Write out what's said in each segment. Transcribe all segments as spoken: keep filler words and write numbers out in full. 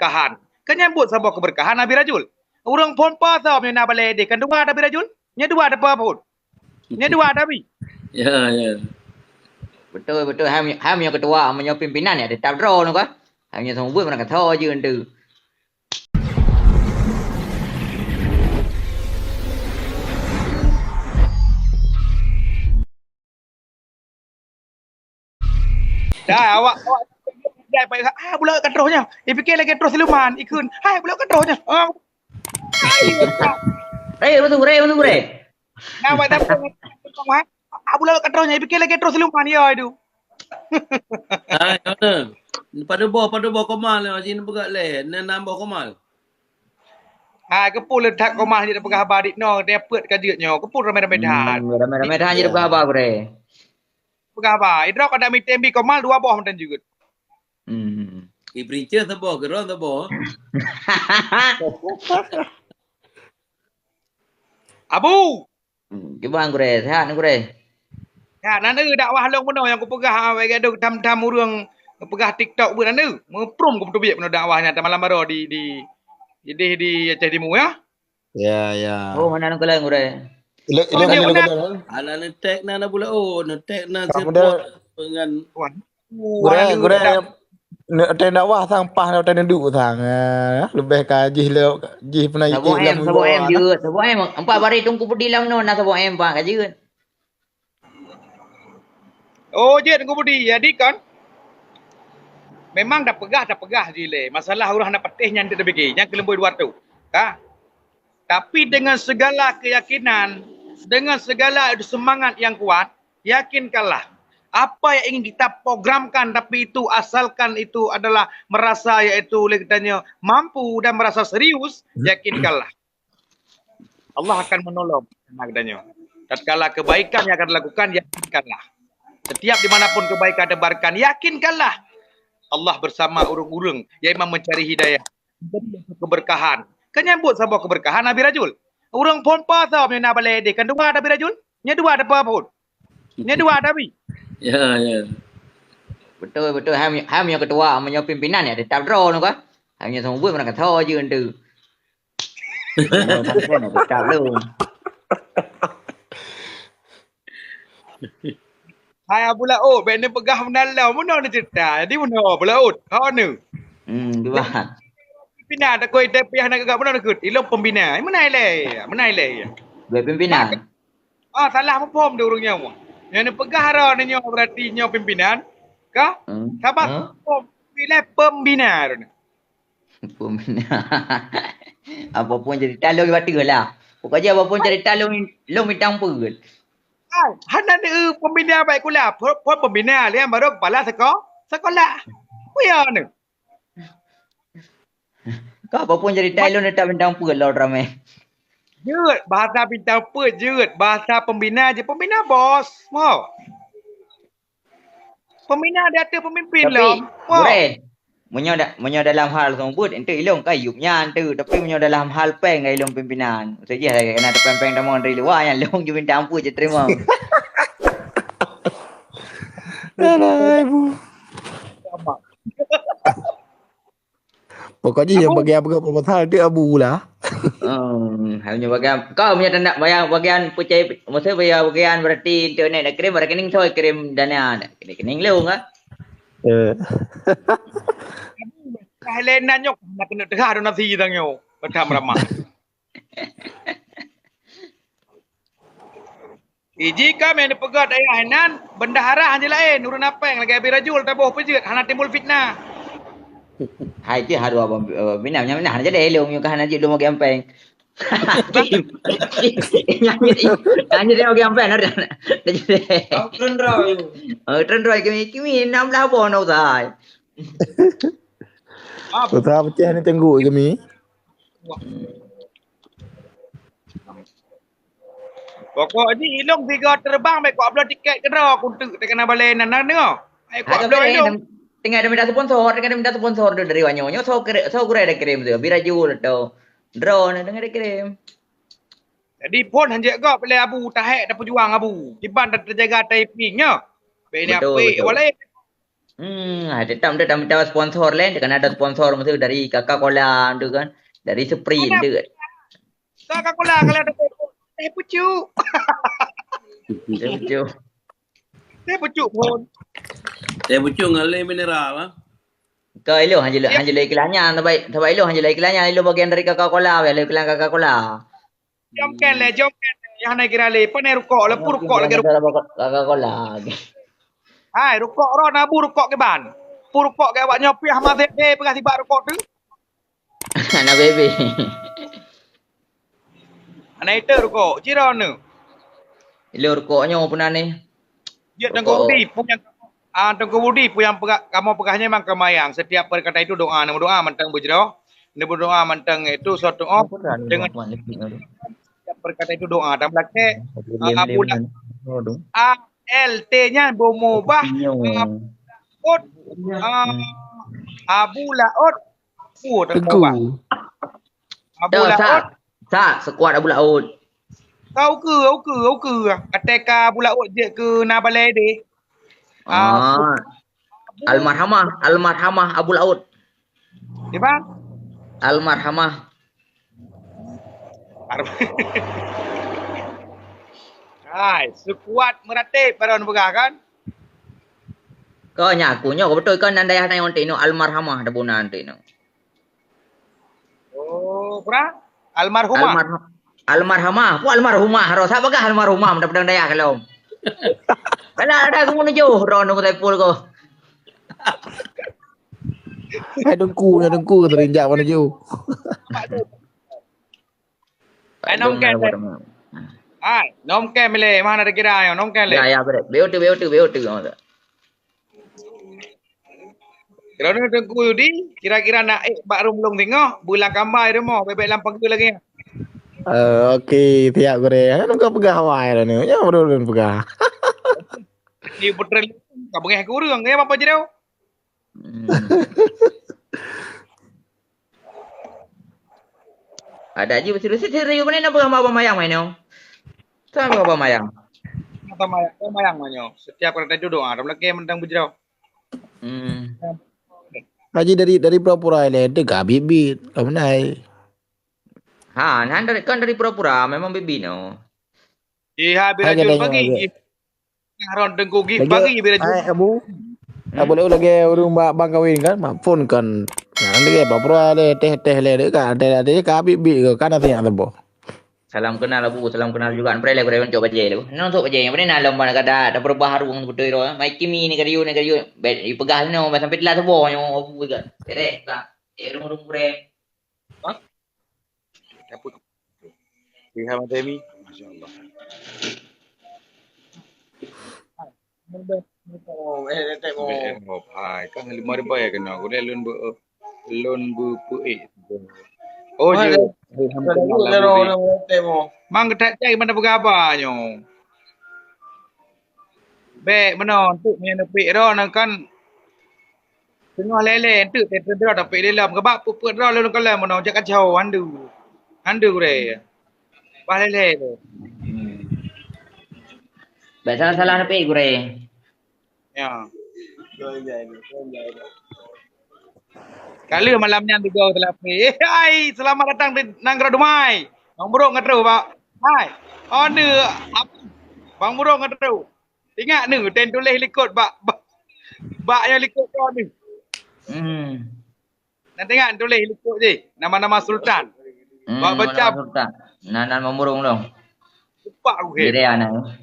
keberkahan. Keu nyan buet saboh keberkahan Abi Rajul. Ureuëng phon po soe meunyoe na balée idéh, kan dua Abi Rajul? Nyoe dua teupeu phon. Nyoe dua Abi. Ya, ya. Betul, betul. Hai, hai meunyoe ketua, meunyoe pimpinan ya tetap droe nyoe kan. Hai meunyoe seumeubeuet mana kata je tu. Dah, awak, awak, ah, bula ka troh nyan. Ipike lagée troh siluman, ikheun. Hai, bula ka troh nyan. Ah. Hai, betul, betul, betul. Nah, awak dah, ah, bula ka troh nyan, ipike lagée troh siluman, ya, itu. Hai, mana? Pada boh, pada boh Komal, jin peugah lé, nan boh Komal. Hai, keupeue le that Komal jeuet peugah haba dik noe, dia peuet ka jeuet nyoe. Keupeue ramai-ramai that. Hmm, ramai-ramai that jeuet peugah haba, Gurée. Peugah haba. Idroe kada mitem bi Komal dua boh mantong jeuet. Hmm. Di Princess saboh, Geron saboh. Abu. Hmm, kiban Gurée, sehat ni Gurée. Ya, nan eu dakwah lôn bunoe nyang kupeugah, ah, bagi adoe tham-tham ureuëng peugah TikTok buet nan eu. Meuprum kupeuteubiet bunoe dakwah nyan malam baroe di, di, di, di Aceh Timu ya. Ya, ya. Oh, mana nak kalian Gurée? Ilok, ilok, ilok, ilok. Alah neutek na Abu Laôt, neutek na Sirpot dengan Gurée, Gurée, neutek dakwah sang paih neutek neuduek sang. Eh, leubeh ka jih le, jih pernah saboh M, saboh M jeuet, saboh M. Empat baris Teungku Budi lam nyoe na saboh M paih ka jeuet. Oh, jeuet Teungku Budi. Jadi kan memang dah peugah, dah peugah jih lé. Masalah ureuëng hana patéh nyan tabege, nyan keuleumboe dua tu. Ka. Tapi dengan segala keyakinan, dengan segala semangat yang kuat, yakinkanlah, apa yang ingin kita programkan, tapi itu asalkan itu adalah merasa, yaitu oleh katanya mampu dan merasa serius, yakinkanlah. Allah akan menolong, kata katanya. Tatkala kebaikan yang akan dilakukan, yakinkanlah. Setiap di mana pun kebaikan tebarkan, yakinkanlah Allah bersama ureuëng-ureuëng yang memang mencari hidayah. Jadi keberkahan. Keu nyan buet saboh keberkahan Abi Rajul. Ureuëng phon po soe meunyoe na balée idéh, kan dua Abi Rajul? Nyoe dua teupeu phon. Nyoe dua Abi. Ya, ya. Betul, betul. Hai, hai meunyoe ketua, meunyoe pimpinan ya tetap droe nyoe kan. Hai meunyoe seumeubeuet mana kata je tu. Tetap lom. Hai Abu Laôt, bèk neupeugah meunan lom, meunoe neuceurita. Jadi meunoe Abu Laôt, ho neu? Hmm, dua. Pimpinan takoi idéh piah na gagak meunoe neukheun. Ilôn pembina. Meunan ilée, meunan ilée. Dua pimpinan. Ah, salah muphom di ureuëng nyoe. Nyang neupeugah droeneuh nyoe berarti nyoe pimpinan. Ka? Hmm. Saban muphom. Ilée pembina droeneuh. Pembina. Apapun cerita lôn bateue lah. Pokok jih apapun cerita lôn, lôn mita peuet. Ai, hana deu pembina baik kula. Phon, phon pembina, lian baru kepala seko-, sekolah. Kuya ni. Ka apapun cerita lôn tetap bintang peuet lôn ramé. Jeuet, bahasa bintang peuet jeuet. Bahasa pembina je. Pembina bos. Mo. Pembina di ateueh pemimpin lom. Tapi, Gurée, meunyoe da-, meunyoe dalam hal seumeubeuet, enteuk ilôn ka yup nyan teuk. Tapi meunyoe dalam hal péng ka ilôn pimpinan. Maksud jih, kena tapéng-péng tamong dari luwa nyan, lôn ju minta ampui je terima. Alah, ibu. Pokok jih nyang bagian peugah proposal tu Abu lah. Hmm, hanya bagian, kau punya tanda bagian, bagian percaya, maksud bagian, bagian berarti untuk naik nak kirim, rekening tu kirim dana, rekening lu kan? Eh. Thailand nanyok nak kena teuhah donasi tang nyo. Betam ramah. Iji ka meuneupeugot ayah inan, bendahara hanjeuet laén, ureuëng na péng lagée Abi Rajul taboh peujeuet, hana timbul fitnah. Hai cit harua bang, eh, minah, minah, minah, hana jadi lôn, nyoe ka hana jeuet lôn bagi ampéng. Nyan jadi, nyan jadi bagi ampéng, ada. Dah jadi. Oh, tren roi. Oh, tren roi kami, kami enam belas boh na usahai. Usaha pecah ni tenggu kami. Pokok jih ilong tiga terbang baik kuat belah tiket kedua kuntuk terkena balai nan nan dengar. Ai kuat belah ilong. Tengah ada minta sponsor, tengah ada minta sponsor tu dari wanyo. Nyo so kere, so gurau ada kirim tu. Birajul atau drone tengah ada kirim. Jadi pun hanjek gop le Abu tahek dah pejuang Abu. Kiban dah terjaga typing nya. Bini apik walai. Hmm, hai, tetap, tetap minta sponsor lain, kan ada sponsor mesti dari Coca-Cola tu kan, dari Sprite tu kan. Coca-Cola kalau ada teh pucuk. Teh pucuk. Teh pucuk pun. Teh pucuk ngalai mineral lah. Kau ilo hanya le, hanya le iklan nyan, sabai, sabai ilo hanya le iklan nyan, ilo bagian dari Coca-Cola, ya, le iklan Coca-Cola. Jom kan le, jom kan le. Yang nak kira le, pane rukok le, pu rukok lagi rukok. Coca-Cola. Hai, rukok ro nabu rukok ke ban. Pu rukok ke awak nyopiah mazet deh peugah sibak rukok tu. Anak bebe. Anak itu rukok, ciro ni. Ilo rukok nyo pun ni. Dia Teungku Budi pun yang ah Teungku Budi pun yang peugah, kamu peugahnya memang kemayang. Setiap perkataan itu doa, nama doa mantang bujro. Ni berdoa mantang itu suatu oh dengan setiap perkataan itu doa dan belakang ah, Abu La A L T nya bomo bah Laut ah, Abu Laut. Oh, Teungku. Abu Laut. Sak, sekuat Abu Laut. Kau ke, kau ke, kau ke. Kata ka Abu Laut je ke na balai deh. Ah, almarhamah, almarhamah Abu Laut. Siapa? Almarhamah. Hai, sekuat meuratéb baron peugah kan? Kau nyaku nyoe beutôi kan nan dayah nyoe tino almarhamah dah bunan tino. Oh, pura? Almarhumah. Almar almarhamah, pu almarhumah ro. Sa bagah almarhumah dah pedang dayah kalau. Kalau ada aku menuju ro nunggu Saiful ko. Hai dengku, ya dengku terinjak menuju. Hai nongken. Hai nongken mele, mana ada kira yo nongken le. Ya ya bre. Beu tu beu tu beu tu. Kerana Teungku Yudi kira-kira nak ek bak rumoh singoh, bulan kambai rumoh bebek lam pageue lagi. Eh, okey, tiap gurée. Nunggu peugah awai dah ni. Ya betul peugah. Ni putra ka bengeh kurang ya apa jereu? Hmm. Ada ji betul serius mana nak peugah abang mayang mai nyoe. Sama abang mayang. Abang mayang, abang mayang mai nyoe. Setiap kali tadi doa, ada lagi mentang bujrau. Hmm. Haji dari dari pura-pura ile teuka bit-bit, ka beunai. Ha, nan dari kan dari pura-pura memang bit-bit no. Iya, bira jul pagi. Ron dengku gih pagi bira jul. Hai Abu. Abu leu lagèe ureueng bak bang kawin kan, mak phone kan. Nah, lagèe pura-pura le teh-teh le kan, teh teh ka bit-bit kan, nanti nak tempoh. Salam kenal Abu, salam kenal juga. Preh lé, preh untuk bajèe lé. Nang untuk bajèe, nyang paling na lom bak kada, ada berubah ruang beutôi roh. Mai kimi ni kariu, ni kariu. Bet, ipeugah nyoe, sampai telat suboh nyoe Abu juga. Terek ka. Eh, rung-rung preh. Hah? Apa tu? Lihat mata mi. Masya Allah. Oh, eh, eh, eh, oh. Hai, kan lima ribu ya kena. Aku dah lun be-, lun be-, peuék. Oh, je. Alhamdulillah. Mang ketat cai mana peugah apa nyoe? Bèk meunoe, untuk meunyoe neupeuék droe nang kan teungoh lé-lé, enteuk teuntèe droe tapeuék lé lom. Keubah peuet-peuet droe lôn kalon meunoe, jak kacau, handu. Handu gurèe. Bah lé-lé tu. Bèk salah-salah neupeuék gurèe. Ya. Kali malam nyan tiga telah pi. Eh, hai, selamat datang di Nanggroe Dumai. Bang Burung ngeutru, Pak. Hai. Oh, ni, ap-, Bang Burung ngeutru. Ingat ni, tem tuléh likot bak, bak, bak nyang likot kau ni. Hmm. Nanti ingat tuléh likot je, nama-nama sultan. Hmm, bak nama-nama sultan. Nan, nan Bang Burung tu. Lupa aku ke. Kira anak.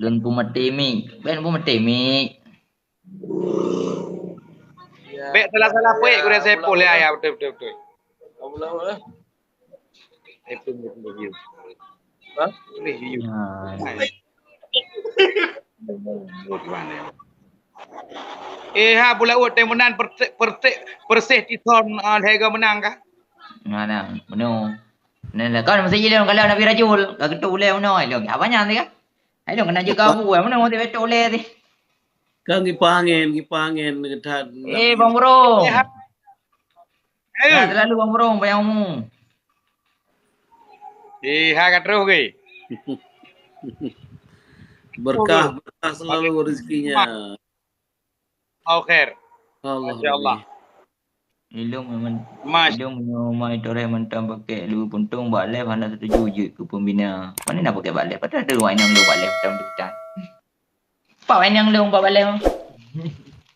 Lôn peumaté mic. Bèk peumaté mic. Bèk salah-salah peuék gurèe Saiful ya, ya, betul, betul, betul. Saiful, betul, betul. Hah? Boleh, you. Eh, ha, Abu Laut, teuh meunan perse-, perse-, perséh tison, ah, lhèe go meunang kah? Nah, nah, meunoe. Nah, nah, kan mesti jilon kalau Nabi Rajul, ka geutôh ulèe meunoe, ilong. Apa nyan tadi kan? Ilong kena jaga Abu, meunoe mesti beutôh ulèe tadi. Kan kipas angin, kipas angin that. Eh, Bang Bro. Eh, ha. Nah, terlalu Bang Bro, panjang umur. Eh, ha ka terus ke? Berkah, berkah selalu rezekinya. Jazakallahu khair. Allah Masya Allah. Ilong memang Mas, Ilong meunyoe mai toreh mantong pakai lu puntong bak leh hana setuju jeuet keu pembina. Mana nak pakai bak leh? Padahal ada wak inong lu bak leh mantong dekat. Pak wak inong lu bak leh.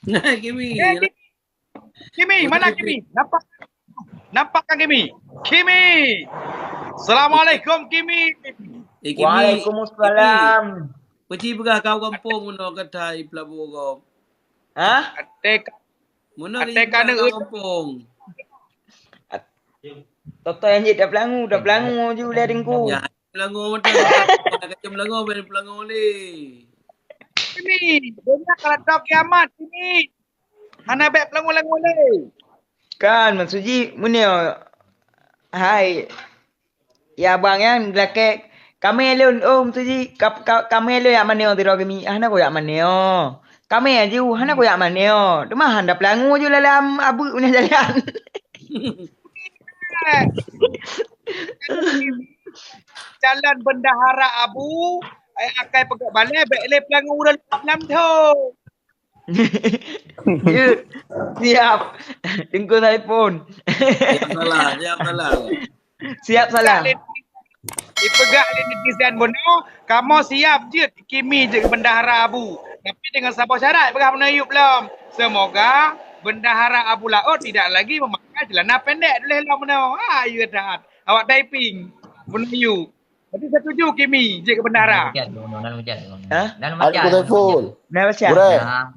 Nah, Kimi. Kimi, mana Kimi? Nampak, nampak kan Kimi? Kimi. Assalamualaikum Kimi. Eh, Kimi. Waalaikumsalam. Peci peugah kau kampung meunoe kata i Pelabuhan Gom. Hah? Atek Meunoe Até Kimi kana peugah eu- kampung. Toto yang jit dah pelangu, dah pelangu je udah dengku. Ya, pelangu mantong. Kacam pelangu, main pelangu ni. Kimi. Dunia kalau tau kiamat Kimi. Hana bek pelangu-langu leh. Kan maksud jih meunyoe hai ya abang nyan geulakèe kamé lôn oh maksud jih ka, ka, kamé lôn yak manéo sidroe Kimi hana ku yak manéo. Kamé aju hana ku yak manéo. Teuma hana pelangu ju lam abeuk meunyoe jalan. Calon bendahara Abu eh, akai peugah balai bek lé pelangu ureueng lam tho. Ya, siap. Tengku Saiful. Siap salah, siap salah. Siap salah. Ipeugah lé netizen bunoe, kamoe siap jeuet Kimi jeuet bendahara Abu. Tapi dengan saboh syarat peugah bunoe Ayub lom. Semoga bendahara Abu Laot tidak lagi memakai celana pendek duleh lom bunoe. Ha, ya that. Awak typing. Bunoe Ayub. Jadi setuju Kimi jeuet bendahara. Macam tu, nan macam tu. Hah? Nan macam Abu Saiful. Nah, macam. Gureh. Nah,